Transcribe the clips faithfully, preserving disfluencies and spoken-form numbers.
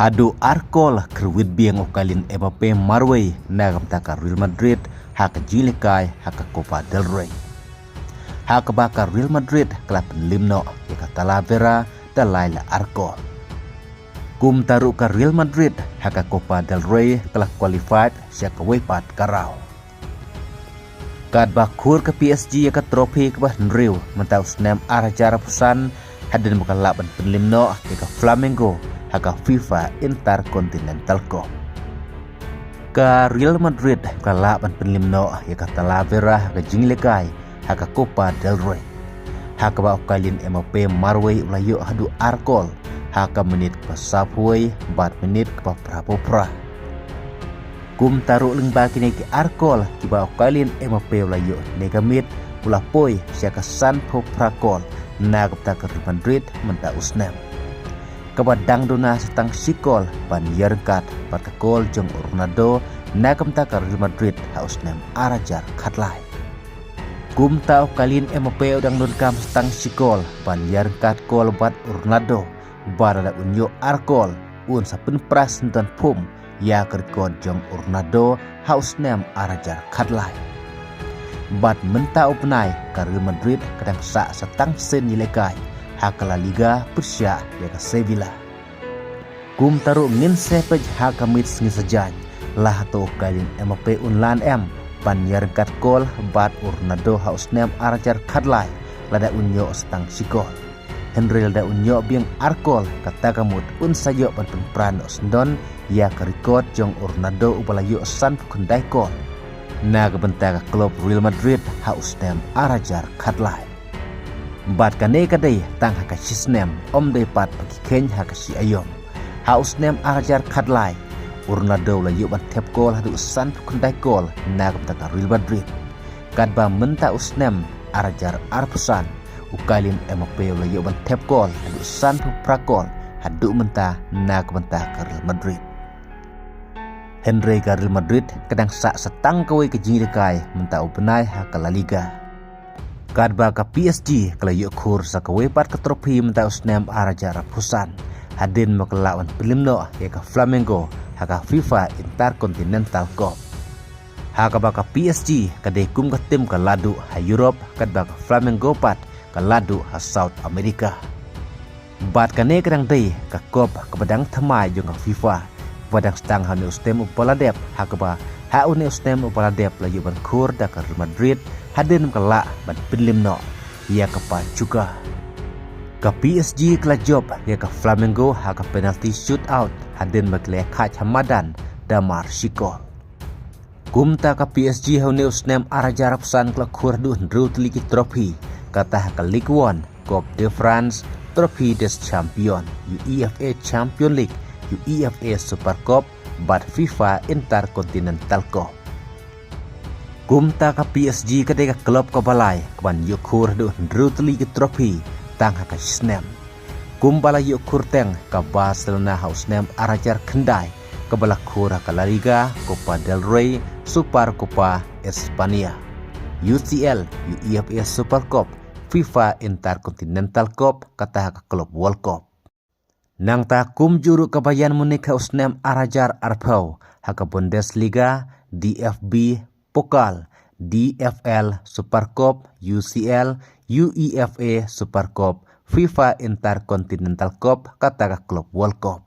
Haduh ar kol kyrwit biang u Kylian Mbappe marwei na ka bynta ka Real Madrid ha ka jingïalehkai ha ka Copa del Rey. Ha kaba ka Real Madrid ka la pynlip noh ïa ka Talavera da lai la ar kol. Kumta ruh ka Real Madrid ha ka Copa del Rey ka la qualified sha kawei pat ka round. Katba khur ka P S G ïa ka trophy kaba hynriew mynta u snem ar hajar arphew san hadien ba ka lah ban pynlip noh ïa ka Flamengo ha ka FIFA Intercontinental Cup. Ka Real Madrid ka lah ban pynlip noh ïa ka Talavera ha ka jingïalehkai ha ka Copa del Rey. Ha kaba u Kylian Mbappe marwei u la ïoh haduh ar kol ha ka minit kaba sawphew wei bad minit kaba phraphew phra. Kumta ruh lyngba kine ki ar kol kiba u Kylian Mbappe u la ïoh ne ka miet u la poi sha ka sanphew phra kol na ka bynta ka Real Madrid mynta u snem. Kaba dang duna sa tang shi kol ban ïaryngkat bad ka kol jong u Ronaldo na ka bynta ka Real Madrid ha u snem ar hajar khatlai. Kumta u Kylian Mbappe u dang donkam sa tang shi kol ban ïaryngkat kol bad u Ronaldo, bad lada un ïoh ar kol un sa pynpra syndon phum ïa ka record jong u Ronaldo ha u snem ar hajar khatlai. Bad mynta u bnai ka Real Madrid ka dang sah sa tang sien ïalehkai ha ka La Liga pyrshah ïa ka Sevilla. Kumta ruh ngin sa peit ha ka miet sngi Saitjaiñ la hato u Kylian Mbappe un lah em ban ïaryngkat kol bad u Ronaldo ha u snem ar hajar khatlai lada un ïoh sa tang shi kol. Hynrei lada un ïoh biang ar kol kata ka mut un sa ïoh ban pynpra noh syndon ïa ka record jong u Ronaldo uba la ïoh sanphew khyndai kol na ka bynta ka klub Real Madrid ha u snem ar hajar khatlai. Bad kane ka dei tang ha ka shi snem, ym dei pat ba ki kheiñ ha ka shi aïom. Ha u snem ar hajar khatlai u Ronaldo u la ïoh ban thep kol haduh sanphew khyndai kol na ka bynta ka Real Madrid. Katba mynta u snem ar hajar arphew san u Kylian Mbappe u la ïoh ban thep kol haduh sanphew phra kol haduh mynta na ka bynta ka Real Madrid. Hynrei ka Real Madrid ka dang sah sa tang kawei ka jingïalehkai mynta u bnai ha ka La Liga. Katba ka P S G ka la ïoh khur sa kawei pat ka trophy mynta u snem ar hajar arphew san hadien ba ka lah ban pynlip noh ïa ka Flamengo ha ka FIFA Intercontinental Cup. Ha kaba ka P S G ka dei kum ka tim ka la duh ha Europe, katba ka Flamengo pat ka la duh ha South America. Bad kane ka dang dei ka kop kaba dang thymmai jong ka FIFA ba dang sdang ha une u snem uba la dep, ha kaba ha une u snem uba la dep la ïoh ban khur da ka Real Madrid hadien ba ka lah ban pynlip noh ïa ka Pachuca. Ka P S G ka la jop ïa ka Flamengo ha ka penalty shootout hadien ba ki la ïakhaid ha madan da mar shi kol. Kumta ka P S G ha une u snem ar hajar arphew san ka la khur haduh hynriew tylli ki trophy, kata ha ka Ligue One, Coupe de France, Trophée des Champions, UEFA Champions League, UEFA Super Cup bad FIFA Intercontinental Cup. Kumta ka P S G ka dei ka klub kaba lai kaban ïoh khur haduh hynriew tylli ki trophy tang ha ka shi snem. Kumba la ïoh khur teng ka Barcelona ha u snem ar hajar khyndai, kaba la khur ha ka La Liga, Copa del Rey, Super Copa Espania, U C L, UEFA Super Cup, FIFA Intercontinental Cup, kata ha ka Club World Cup. Nangta kumjuh ruh ka Bayern Munich ha u snem ar hajar arphew ha ka Bundesliga, D F B Pokal, D F L Super Cup, U C L, UEFA Super Cup, FIFA Intercontinental Cup, kata ka Club World Cup.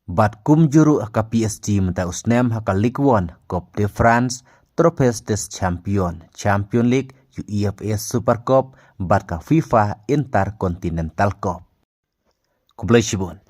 Bad kumjuh ruh ka P S G mynta u snem ha ka Ligue One, Coupe de France, Trophée des Champions, Champions League, UEFA Super Cup, bad ka FIFA Intercontinental Cup. Khublei shibun.